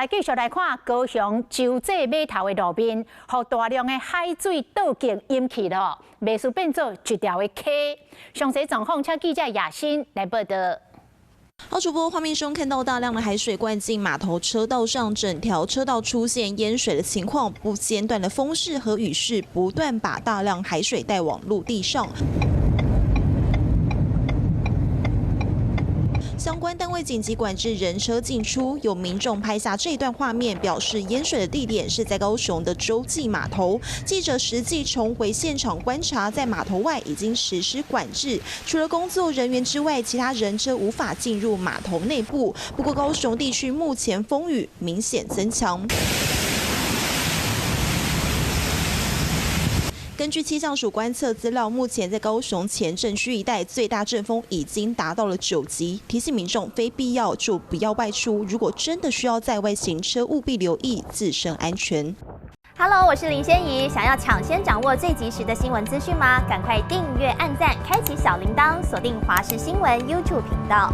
來繼續來看高雄洲際碼頭的路面，予大量的海水倒灌淹去囉，袂輸變做一條的溪。詳細狀況，請記者雅欣來報道。好，主播畫面中看到大量的海水灌進碼頭車道上，整條車道出現淹水的情況，不間斷的風勢和雨勢不斷把大量海水帶往陸地上。相關單位緊急管制人車進出，有民眾拍下這段畫面，表示淹水的地點是在高雄的洲際碼頭。記者實際重回現場觀察，在碼頭外已經實施管制，除了工作人員之外，其他人車無法進入碼頭內部。不過高雄地區目前風雨明顯增強。根據氣象署觀測資料，目前在高雄前鎮區一帶最大陣風已經達到了9級，提醒民眾非必要就不要外出。如果真的需要在外行車，務必留意自身安全。 Hello，我是林仙怡，想要搶先掌握最及時的新聞資訊嗎？趕快訂閱、按讚、開啟小鈴鐺，鎖定華視新聞 YouTube 頻道。